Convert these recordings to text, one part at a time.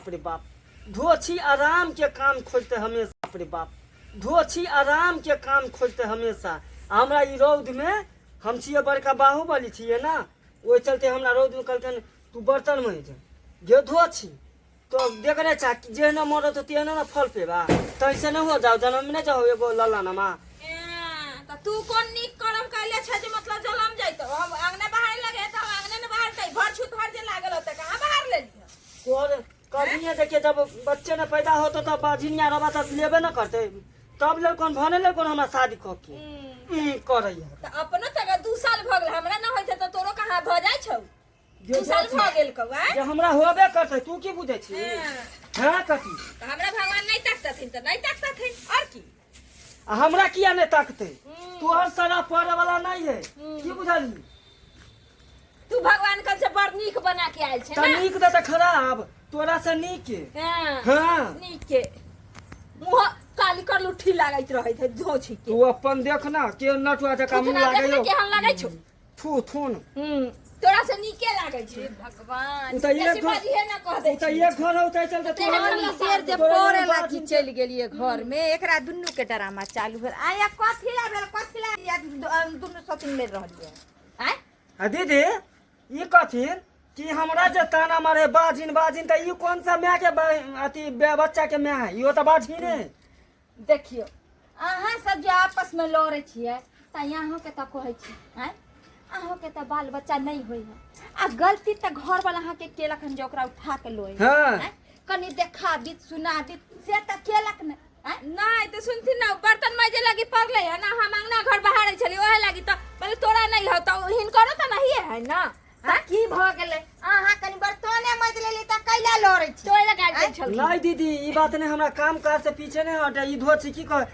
बाप रे बाप, धोछी आराम के काम खोजते हमेशा। बाप रे बाप, धोछी आराम के काम खोजते हमेशा। आ हमरा ई रौद में, हम छियै बड़का बाहुबली छियै ने, ओहि चलते हमरा रौद में कहलकन तू बर्तन मज गे धोछी। तो देखने चा कि जेहने मरत तेहने ने फल पेबा, तैसे नहीं हो जाओ जन्म में नहीं जाओ एगो लल्ला नमा। ए, त तू कोन नीक करम कैले छै जे मतलब जलम जैतो? हम अंगना बाहर लगे त हम अंगने ने बाहर तै भर छूत भर जे लागल होते कहाँ बाहर ले लियो? तोर कभी देखिए, जब बच्चे ने पैदा होते तब बाझिनिया रबा तब लेबे न करते, तब ले कौन भने ले कौन हमरा शादी क के करैया। त अपनो तक 2 साल भ गेल, हमरा न होइत त तोरो कहाँ भ जाइ छौ? 2 साल भऽ गेल कौआ। जे हमरा होबे करतै, तू की बुझै छी? हाँ, कथी? तऽ हमरा भगवान नहि ताकतथिन तऽ नहि ताकतथिन, आओर की? आ हमरा किया नहि ताकतै? तोहर सारा पढ़े वाला नहीं है, की बुझलही? तू भगवान कल से बड़ नीक बना के आयल छै तऽ ना? नीक तऽ खराब तोरा से नीक है। हाँ। हाँ। नीक के मुँह काली कर लुट्ठी लागैत रहैत है धोछी के। तू अपन देख ना के नटुआ जकाँ मुँह थुथना लागै देख हौ। केहन लागै छौ। थू थून। तोरा से नीके लागै छै। भगवान उ तऽ एक बेसी घर- बजिहे ना, कह दै उ तऽ छी। एक घर होतै चलते तोरा तेहन देर जे तोरा पड़े लग लागी चलि गेलियै घर में, एकरा दुनू के डरामा चालू भेल। आया कथी ला भेल, कथी ला या दुनू सतिन लड़ि रहलियै आँय? आ दीदी, ई कथिन कि हमरा जे ताना मारे बाजिन बाजिन, तऽ ई कोन सा माय के अथी बच्चा के माय है? इहो तऽ बाजिन है। देखियौ, अहाँ सब जे आपसमे लड़ै छियै तऽ अहाँके तऽ कहै छी, आँय, अहाँके तऽ बाल बच्चा नहि होइ है आ गलती तऽ घरवाला अहाँके केलक हन जे ओकरा उठा के लोए। हाँ। कनि देखाबित सुनाबित से तऽ केलक ने, आँय? नहीं तो सुनथिन ना, बर्तन माजे लागी पड़ले है ना, हम अंगना घर बहारे छली, ओहे लागी तो बोले तोरा नहीं हो तो हिनकरो तो नहीं है ना। तऽ की भऽ गेलै? अहाँ कनि बर्तने माजि लेली तऽ कैला लड़ै छी? तो लगा दै छल। नहीं दीदी, ई बात नहीं, हमरा काम काज से पीछे नहीं हटे। ई धोची की कह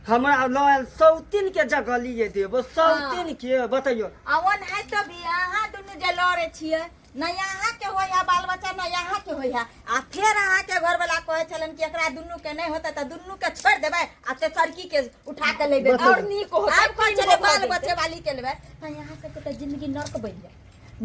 हमरा लऽ आयल सौतीन के जगह लिए देबो सौतीन के, बतैयो। आ ओनाहितो भी अहाँ दुनू जे लड़ै छियै, नहि अहाँके होइ है बाल बच्चा, नहि अहाँके होइ है, आ फेर अहाँके घरवला कहै छलनि कि एकरा दुनू के नहि होतै तऽ दुनू के छोड़ि देबै आ तेसरकी के उठा के लेबै। और नीक होतै, आब कहै तीन छलै गो भऽ बाल जेतै। बच्चे वाली के लेबै तऽ अहाँ सबके तऽ जिंदगी नर्क बनि जायत,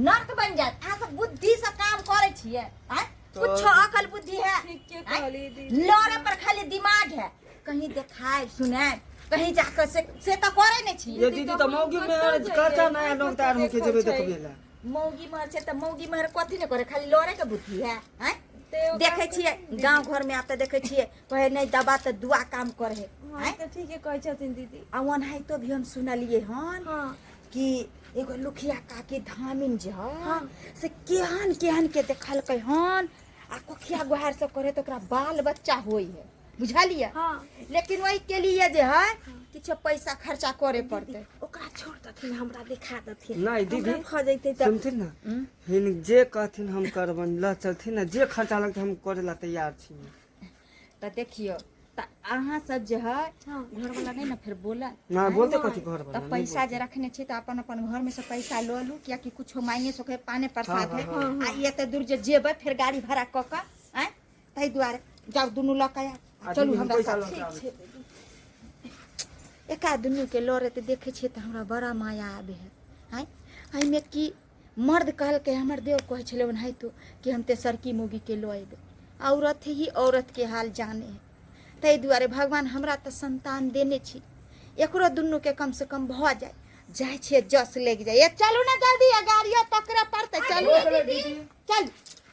नर्क बनि जायत। अहाँ सब बुद्धि से काम करै छियै आँय? कुछो अकल बुद्धि है? ठीके आँय? कहली दीदी। लड़े पर खाली दिमाग है। कहीं देखाय सुनाय कहीं जाकर से तऽ करै नहि छियै। ये दीदी, तऽ मौगी में कता नया लोग तैयार होके जेबै देखबै ला? मौगी महर छै तऽ मौगी महर कथी नहि करे, खाली लड़े के बुद्धि है, आँय? देखै छियै गाँव घर में आब तऽ देखै छियै, कहे नहि दबा तऽ दुआ काम करे है, आँय? तऽ ठीके कहै छथिन दीदी। आ ओनाहितो भी हम सुनलियै हन कि एगो लुखिया काकी धामिन जे है से केहन केहन के देखलकै हन आ कोखिया गुहार सब करे तऽ ओकरा बाल बच्चा होइ है, बुझलियै? लेकिन ओहि के लिए जे है किछु पैसा खर्चा करे पड़तै। ओकरा छोड़ दथिन, हमरा देखा दथिन। नहीं दीदी। हमरा भऽ जैतै तऽ। सुनथिन ना, हिन जे कहथिन हम करबन, ल चलथिन ना, जे खर्चा लगतै हम करे ला तैयार छी। तऽ देखियौ तऽ अहाँ सब जे है घरवाला नहि ने फेर बोलत? ना बोलते कथी घर वाला? तऽ पैसा जे रखने छी तऽ अपन अपन घर में से पैसा लऽ लू, कियाकि कुछो मांगे सके पाने प्रसाद है। आ ई एते दूर जे जेबै फेर गाड़ी भाड़ा कऽ कऽ, आँय, ताहि दुआरे जाउ दुनू लऽ कऽ आयब। आ चलू दीदी, हम हमरा पैसा साथ। लऽ कऽ आबै। ठीक छै। एका दुनूके लड़ैत देखै छियै तऽ हमरा बड़ा माया आबै है, आँय। एहिमे की मर्द कहलकै, हमर देव कहै छलै ओनाहितो कि हम तेसरकी मौगीके लऽ अयबै। औरत ही औरतके हाल जाने है। ताहि दुआरे भगवान हमरा तऽ संतान देने छी, एकरो दुनूके कमसँ कम भऽ जाय। जाइ छियै, जस लागि जाइ। ए चलू ने जल्दी, आ गाड़ियो पकड़ऽ पड़तै। चलू, चल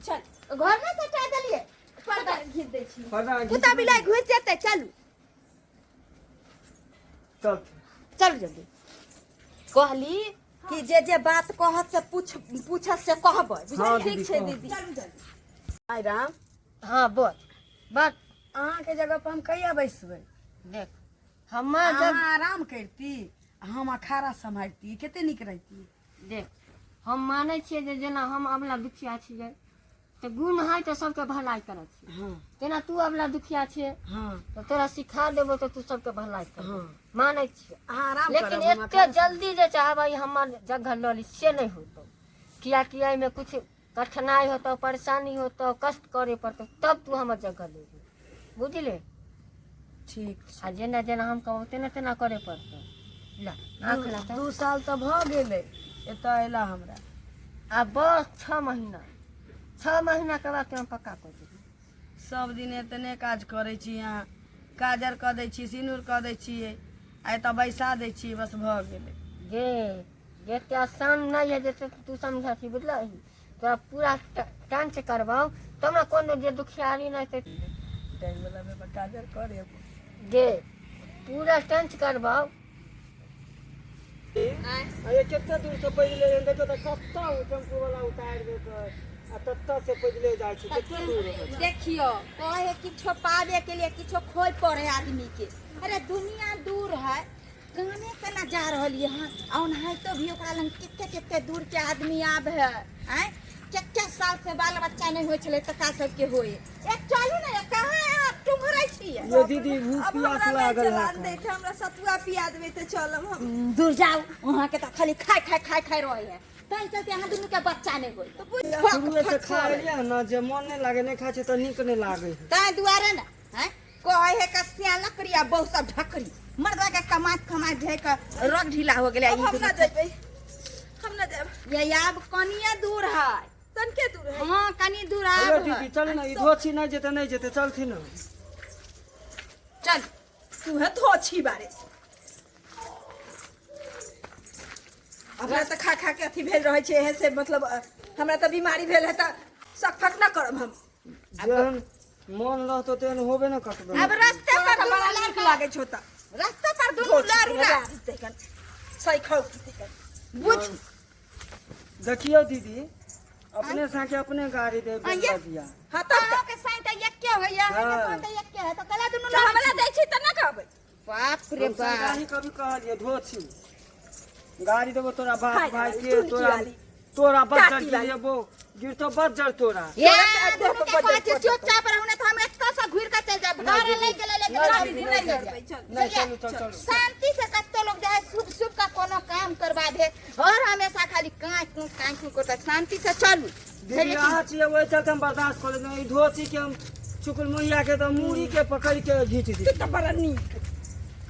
चल। घरमे सटा देलियै। पर्दा घीच दै छी। पर्दा घीच। कुत्ता बिलाइ घुसि जेतै, चलू। चल। चलू जल्दी। कहली कि जे जे बात कहत से पूछ पूछत से कहबै। हाँ। बुझलियै? दीदी, ठीक छै। कहू। दीदी। चलू जल्दी। आइ राम। हाँ, बोल बोल। अहाँके जगह पर हम कहिया बैसबै? देख, हम्मे जब अहाँ आराम करती आ हम अखाड़ा सम्हारती, कते नीक रहिती। देख, हम मानै छियै जे जेना हम अबला दुखिया छियै तऽ गुण है तऽ सबके भलाई करै छियै। तेना तू अबला दुखिया छियै तऽ तोरा सिखा देबो तऽ तू सबके भलाई कर। मानै छियै। अहाँ आराम लेकिन करब, हम एते जल्दी जे चाहबै हमर जगह लऽ ली से नहि होतौ, कियाकि एहिमे कुछ कठिनाइ होतौ, परेशानी होतौ, कष्ट करे पड़तौ, तब तू हमर जगह लेबही, बुझले? ठीक। आ जेना जेना हम कहबौ तेना तेना करे पड़तौ। ला आँख ला तऽ। 2 साल तऽ भऽ गेलै एतऽ अयला हमरा। आ बस 6 महीना। 6 महीना के बाद हम पक्का कऽ देबै। सब दिन एतने काज करै छी अहाँ, काजर कऽ दै छी, सिनूर कऽ दै छियै, आ एतऽ बैसा दै छियै, बस भऽ गेलै। गे जते आसान नहि है जते तू समझै छी, बुझलही? तोरा पूरा टाइम से करबौ तब ने कोनो जे दुखियारी नहि छै। टाइम वला मे काजर करे गे पूरा टाइम से करबौ। अरे कते दूर से पैदले देखो तऽ कत्ता ओ टेम्पू वाला उतारि देतै आ तत्ता से पैदले जाइ छै, कते दूर होइ छै। देखियो कहे किछो पावे के लिए किछो खोज पड़े आदमी के। अरे दुनिया दूर है, गाने केना जा रहल ये हँ, आ ओनाहितो भी ओकरा लग कते कते दूर के आदमी आबे है। आँय कते साल से बाल बच्चा नहीं होइ छलै तका सबके होए। एक चलू ने, एक कहाँ अहाँ टुंघरै छियै? ये दीदी भूख अब प्यास हमरा नहि लागल है। चलान दैत है, हमरा सतुआ पिया देबै तऽ चलब हम। दूर जाउ, अहाँके तऽ खाली खाय खाय खाय खाय रहै है, ताहि चलते अहाँ दुनू के बच्चा नहीं होय। शुरुए से खा एलियै ने जे मन नहि लागे, नहि खाइ छै तऽ नीक नहि लागै है। ताहि दुआरे ने हैं कहै है कसिया लकड़ी आ बहु सब ढकरी, मर्दवा के कमात कमात जे के रग ढीला हो गेलै। अब हम ना जेबै, हम ना जायब। ये आब कनिए दूर है। तनके दूर है? हाँ कनी दूर हेलो आब दीदी है। चलू ने, ई धोछी नहि जेतै, नहि जेतै, चलथिन ने। चल तू है धोछी बारे। हमरा तऽ खा खा के अथी भेल रहै छै, एहे से मतलब हमरा तऽ बीमारी भेल है तऽ सकफक न करब हम। जेहन मन रहतो तेहन होबे ने करतौ। अब रास्ते पर तोरा बड़ा दुनू नीक लागै छौ तऽ रास्ते पर दुनू लड़ू ना। सही खाउ। बुझ देखियौ दीदी, अपने साथे अपने गाड़ी दे दिया। हाँ तब अहाँ के साइन तऽ एके होइया, अहाँ के हाँ। साइन तऽ एके है, तऽ कला दुनू तऽ हमरा दै छै तऽ न कहबै। बाप रे हम बाप। सरकारी कभी कहलियै धोछी गाड़ी देबो तोरा बाप हाय भाई के टुनकी तोरा वाली। तोरा बज्जर काटी वाली। गिरेबो, गिरतो बज्जर तोरा। ये तोरा के दुनू के देह पर कहै छियै बज्जर चुपचाप रहू, नहि तऽ हम एतऽ से घुरि कऽ चलि जायब। नहि घर दीदी, नहि गेलै लेकिन नहि चलू, दीदी, नहि नहि चलि जायब। चल। नहि चलू चल चलू शांति से कते लोग जाए शुभ शुभ का कोनो काम करवा दे और हमेशा खाली काँय कूँ काँय कूँ करता। शांति से चलू। दीदी अहाँ छियै ओहि चलते हम बर्दाश्त कऽ लेलहुँ, ई धोती के हम चुकुल मुहिया के तऽ मूड़ी के पकड़ के घीच दी। तू तऽ बड़ा नीक।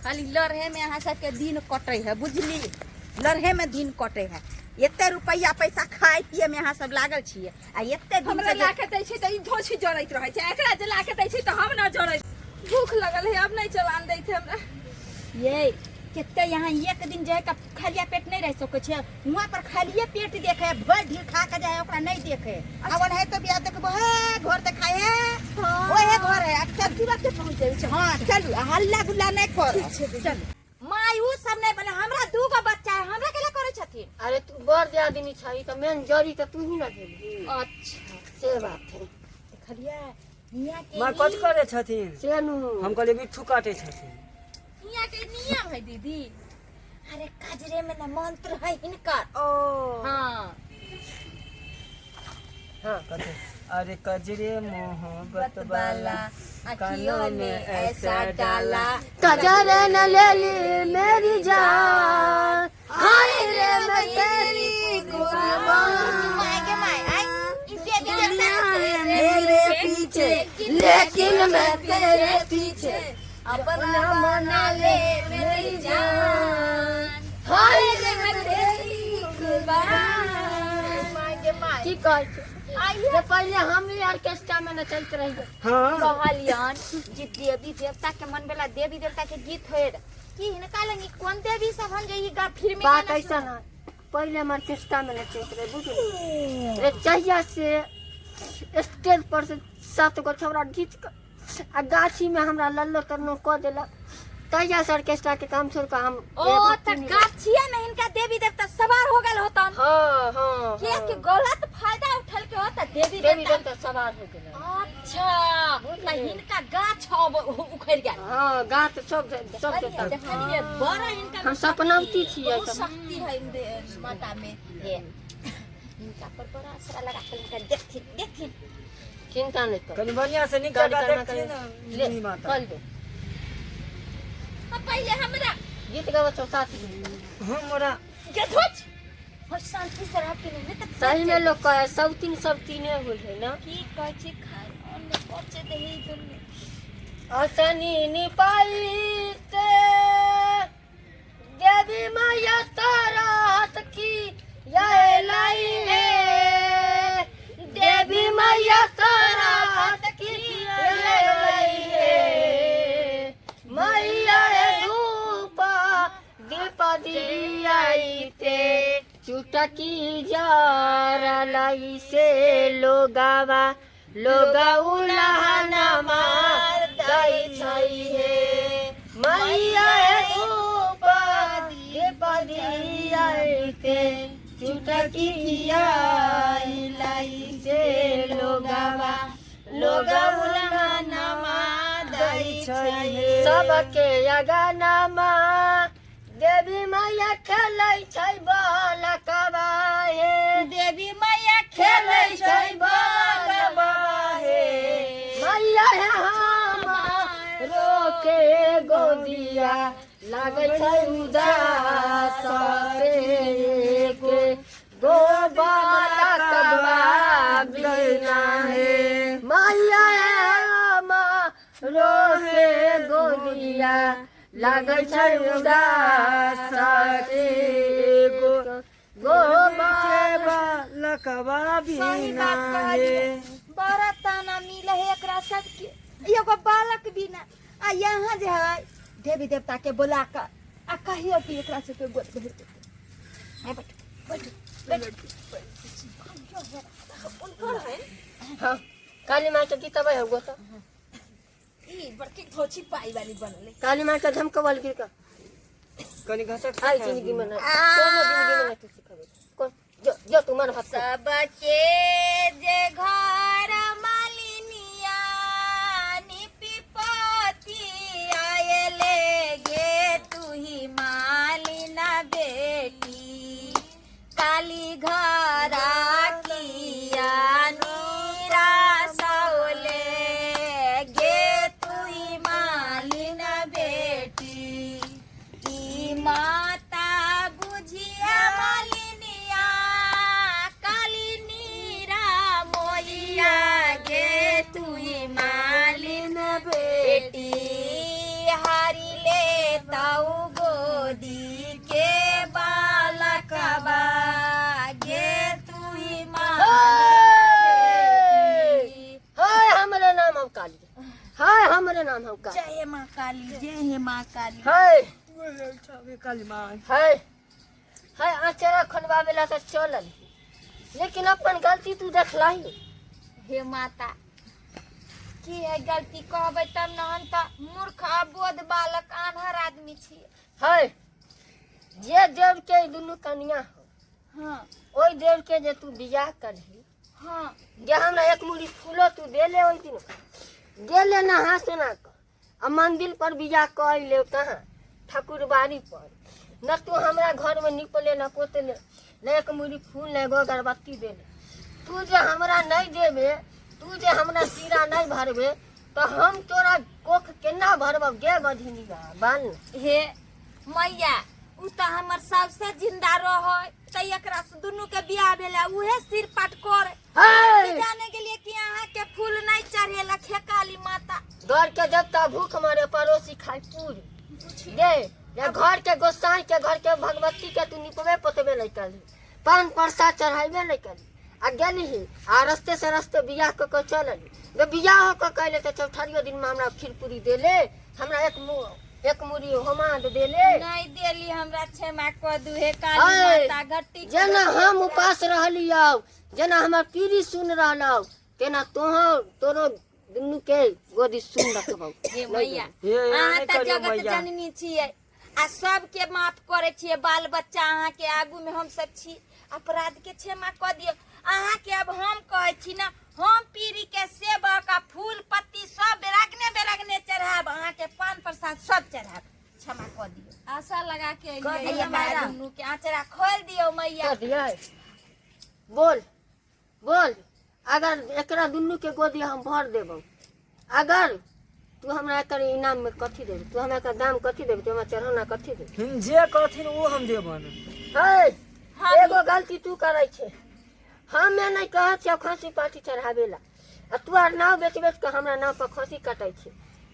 खाली लड़े में अहाँ सबके दिन कटे है, बुझली? लड़े में दिन कटे है। एते रुपैआ पैसा खाय पिए में अहाँ सब लागल छियै आ एते दिन हमरा से जे- लाके दै छै तऽ ई धोछी जरैत रहै छै, एकरा जे लाके दै छै तऽ हम न जरैत। भूख लगल है, अब नहीं चलान दैत है हमरा। ये कते यहाँ एक दिन जे है खालिया पेट नहीं रह सकै छै, वहाँ पर खालिए पेट देखे है, भरि ढील खा के जाए ओकरा नहीं देखे। अब ओनाहिते तो बियाह देखबो है, घर देखाए है, ओहे घर है। अच्छा तुरंत पहुँच जाइ छै। हाँ चलू, आ हल्ला गुल्ला नहीं करो, चलू। माय उ सब नहीं बने, हमरा दू गो बच्चा है, हमरा केला करै छथिन? अरे तू बड़ दियादिनी छही तऽ मेन जड़ी तऽ तू ही न भेलही। अच्छा से बात है। देखलियै हियाँ के माँ कथी करै छथिन? से नु हम कहलियै बिट्ठू काटै छथिन। हियाँ के नियम है दीदी। अरे काजरे में न मंत्र है हिनकर। ओ हाँ हाँ कथी? अरे कजरे मोहब्बत वाला अखियों ने ऐसा डाला, कजर न ले ली मेरी जान, हाय रे मैं तेरी कुर्बान। My के my आई ई देवी देवता मेरे पीछे लेकिन मैं तेरे पीछे अपना मना ले मेरी जान, हाय रे मैं तेरी कुर्बान। My के my की कहै छै जे पहिले हम ही ऑर्केस्ट्रा में नचैत रहियै। हाँ कहलियन जे देवी देवता के मन बेला देवी देवता के गीत होए कि हिनका लग ई कोन देवी सब हन जे ई गा फिल्म में बात गाना ऐसा ना, पहिले हम ऑर्केस्ट्रा में नचैत रहे बुझली रे, जहिया से स्टेज पर से 7 गो छौड़ा घीच कऽ आ गाछी में हमरा लल्लो तन्नो कऽ देलक, तहिया से ऑर्केस्ट्रा के काम छोड़ कऽ हम ओ त गाछिए में हिनका देवी देवता सवार हो गेल होतन। हाँ हाँ किया कि गलत फायदा उठल के होता देवी देवी देवता देवता सवार हो गेल। अच्छा त हिनका गाछ अब उखड़ गेल। हाँ गाछ सब सब देवता। देखलिए बड़ा हिनका हम सपनौती छियै बहुत सब। शक्ति है माता में। हे हिनका पर बड़ा असरा लगा के हिनका देखथिन देखथिन। चिंता नहीं कर, कनि बढ़िया से नीक चल, जगह चल, देखथिन ले ने माता। कल दे अब पहिले हमरा गीत गाबै छौ साथ में। हमरा के धोच और शांति से रह के नहीं त सही में लोग कहे सब तीन सब तीने होइ है ना। की कहै छी खाय अन्न पचे देही दुनू। असनी निपाई ते देवी मैया तारा हाथ की यह लाई है, देवी मैया चुटकी जरलई से लोगावा लोगा उलहनमा दै छै हे मैया धूप दीप दियाइते चुटकी लाई से लोगावा लोगा उलहनमा दै छै हे। सबके अगनामा देवी मैया खेलै छै बालकवा हे। देवी मैया खेलै छै बालकवा हे। मैया हे हमारो के गोदिया लागै छै उदास से के गो बालकवा बिना हे। मैया हे हमारो के गोदिया लागै छै उदास के गो गो बालकवा सही बिना बात हे। कहलिए, बड़ा ताना मिले है एकरा सबके, एगो बालक बिना। आ यहाँ जे है देवी देवता के बोला कर आ कहियो कि एकरा सबके गोद भरि देतै। आइ बैठू बैठू बैठू। उनकर है। हाँ, काली माँ के गीत अबै हौ तो। ई बड़की धोछी पाई वाली बनले। काली माँ के झमकवल गिर का कनी घसक। आई जिंदगी में ना कोनो जिंदगी में ना तू सिखाबे कौन जो जो तू मन भात सबके जे घर मालिनिया निपिपति आयले गे तुही मालिना बेटी, काली घरा किया निराशौले गे तुही मालिना बेटी। ई माता बुझिया मालिनिया काली नीरा मोइया गे तुही मालिन बेटी, हारी ले तऊ गोदी के बालकबा गे तुही मालिन बेटी। हाय हमरे नाम हौ काली, हाय हमरे नाम हौ काली। जय माँ काली, जय हे माँ काली। हाय काली माँ। हाय हाय आचरा खनवावे ला तो चलल, लेकिन अपन गलती तू देखलाही। हे माता, की है गलती कहबै तब न, हम तऽ मूर्ख अबोध बालक आन्हर आदमी छी। हाय जे देव के दुनू कन्या हो, हाँ, ओहि देव के जे तू बियाह करही, हाँ, जे हमरा एक मुड़ी फूलो तू देले ओहि दिन गेले नहा सोना कर आ मंदिर पर बियाह कर ले, कहाँ ठाकुरबाड़ी पर न तू हमरा घर में निपले न पोतले, न एक मुड़ी फूल न एगो अगरबत्ती देले। तू जे हमरा नहीं देबे, तू जे हमरा सीरा नहीं भरबे तो हम तोरा कोख केना भरब गे बधिनिया बान। हे मैया, उ तऽ हमर सबसे जिंदा रहै तऽ एकरा से दुनू के बियाह भेलै, उहे सिर पाट कर हे जाने के लिए कि अहाँ के फूल नहीं चढ़ेलक। हे काली माता, घर के देवता भूख मारे पड़ोसी खाए पूरी गे, या घर के गोसाई के घर के भगवती के तू निपबे पोतबे नहीं करली, पान प्रसाद चढ़ाबे नहीं करली आ गेली आ रस्ते से रस्ते बियाह कऽ के चलली। जब बियाह कऽ के अयले तऽ चौठारियो दिन में हमरा खीर पूरी देले, हमरा एक मुड़ी होमाद देले। नहीं देली, हमरा क्षमा कऽ दू हे काली हे, माता। घट्टी जेना हम उपास रहलियौ, जेना हमर पीढ़ी सुन रहलौ, तेना तोहर तोरो दुनू के गोदी सुन रखबौ। हे मैया, हे, हे, अहाँ नहि तऽ करियौ जगत मैया। जननी छियै आ सबके माफ करै छियै। बाल बच्चा अहाँके आगू में हम सब छी, अपराध के क्षमा कऽ दियौ। अहाँके अब हम कहै छी ने, हम पीढ़ी के सेवक आ फूल पत्ती सब बेरागने बेरागने चढ़ायब, अहाँके पान प्रसाद सब चढ़ायब, क्षमा कऽ दियौ। आशा लगा के कऽ अइलियै दियौ हमरा। दुनू के आँचरा खोलि दियौ मैया। कर दियै। बोल बोल, अगर एकरा दुनू के गोदी हम भर देबौ, अगर तू हमरा एकर इनाम में कथी देबी, तू हमरा एकर दाम कथी देबी, तू हमरा चढ़ौना कथी देबी? हम जे कहथिन ओ हम देबन। है एगो गलती तू करै छै, हमे नहीं कहै छियौ खस्सी पाठी चढ़ाबे ला, आ तू आर नाव बेच बेच के हमरा नाव पर खस्सी कटै छै।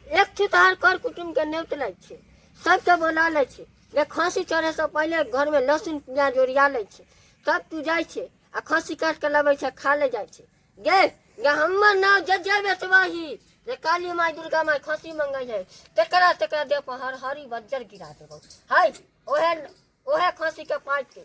एक छी तोहर कर कुटुम्ब के न्योत लै छै, सबके बोला लै छै, जे खस्सी चढ़े से पहिले घर में लहसुन प्याज ओरिया लै छै, तब तू जाइ छै आ खस्सी काटि के लबै छै, खा ले जाइ छै। गे गे हमर नाव जे जे बेचबही जे काली माई दुर्गा माई खस्सी मंगै है, तेकरा तेकरा देह पर हर हरी बज्जर गिरा देबौ। है ओहे ओहे खस्सी के पाँच के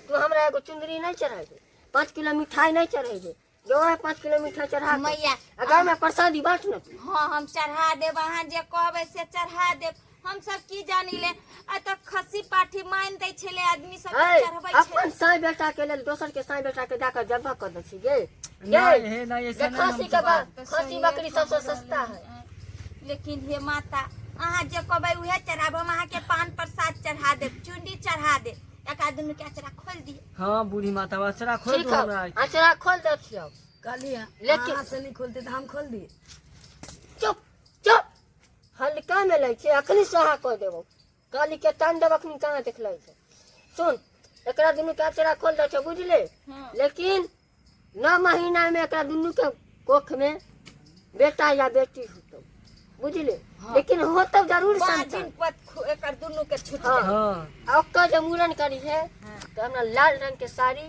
तू हमरा एगो चुंदरी नहीं चढ़ेबे, 5 किलो मिठाई नहीं चढ़ेबे, जो है 5 किलो मिठाई चढ़ा के। मैया आ गाँव में प्रसादी बांट न तू। हाँ हम चढ़ा देब, अहाँ जे कहबै से चढ़ा देब। हम सब की जानी ले आ तऽ खस्सी पाठी मान दै छलै आदमी सब है, चढ़बै अपन छलै। साई बेटा के लेल दोसर के साई बेटा के जाकर जब्बा कर दै छी गे। नहीं हे नहीं जे ऐसा नहीं खस्सी हम के तऽ खस्सी सहिए बकरी सबसे कहऽ सस्ता है। लेकिन हे माता अहाँ जे कहबै उहे चढ़ाब, हम अहाँके पान प्रसाद चढ़ा देब, चुंडी चढ़ा देब, एक आदमी के अचरा खोलि दिअ। हाँ बूढ़ी माता अचरा खोल ठीक दू है हमरा। अचरा खोल दे छियौ। कहलियै लेकिन- अहाँ से नहीं खोलते तऽ हम खोल दिए। चुप चुप, हल्का में लै छै, अखनी सहा कऽ देबौ। काली के तांडव अखनी कहाँ देखलै छै। सुन, एकरा दुनू के अचरा खोल दै छौ, बुझले? लेकिन 9 महीना में एकरा दुनू के कोख में बेटा या बेटी होतौ, बुझले? लेकिन होतौ जरूर बाजिन संतान। पत एकर दुनू के छूट हाँ। हाँ। आ ओकर जे मूड़न करी है तो हमरा लाल रंग के साड़ी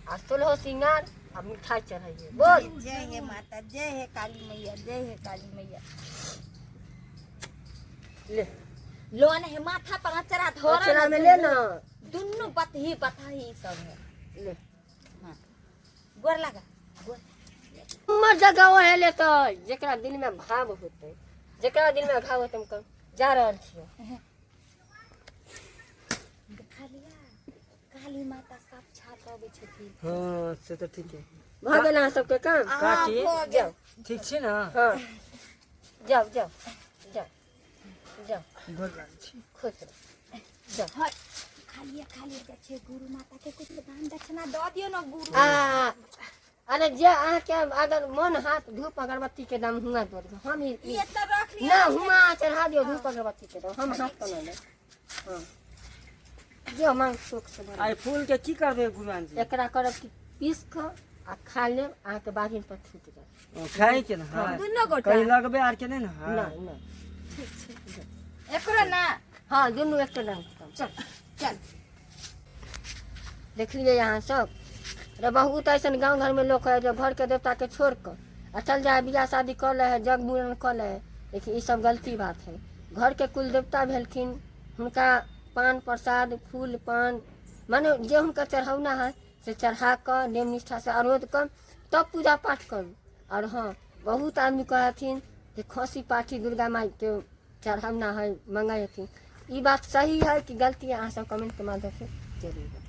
आ 16 सिंगार आ मिठाई चढ़ाइए। बोल जय हे माता, जय हे काली मैया, जय हे काली मैया। ले लोन है माथा पर अचरा धर अचरा में ले ना, दुनू बतही बतही सब है। ले गोर लगा गोर। हमर जगह ओ है ले तो जेकरा दिल में भाव होते, जेकरा दिल में घाव होते, हम कह जा रहल छियै। देखा लिया काली माता सब छाप अबै छथिन। हाँ से तो ठीक है। भऽ गेल अहाँ सबके काम? काकी भऽ गेल। जाउ। ठीक छी ना? हाँ जाउ जाउ जाउ जाउ। गोर लागै छी। खुश रह, जाउ। हय, खालिए खालिए जाइ छियै, गुरु माता के कुछ दान दक्षिणा दऽ दियौ ने गुरु। आ अरे जे अहाँके अगर मन हाथ धूप अगरबत्ती के दाम हुआ दऽ दियौ, हम ई एतऽ रख लिअ ना हुआ चढ़ा दियौ धूप अगरबत्ती के दाम, हम हाथ पर लेब। हाँ जो मांग सुख से भरल। आई फूल के की करबै गुरुआन जी? एकरा करब कि पीस कऽ आ खा लेब, अहाँके बाघिन पर छूट जायत। ओ, खाइ के ना? हाँ। दुनू गोटा कहीं लगबे आर के नहीं ना? हाँ। नहीं नहीं एकरो ना। हाँ दुनू एक रंग के काम। चल चल। देखलिए यहाँ सब रे बहुत ऐसा गाँव घर में लोग है जो घर के देवता के छोड़ कर आ चल जाए बियाह शादी कर ले है, जग मुड़न कर ले है। लेकिन ये सब गलती बात है। घर के कुल देवता भेलखिन, हुनका पान प्रसाद फूल पान माने जे हुनका चढ़ौना है से चढ़ा कऽ नियम निष्ठा से अनुरोध कर तब पूजा पाठ करू। और हाँ बहुत आदमी कहथिन जे खसी पाठी दुर्गा माई के चढ़ौना है मंगै हथिन, ई बात सही है कि गलती है? अहाँ सब कमेंट के माध्यम से जरूर।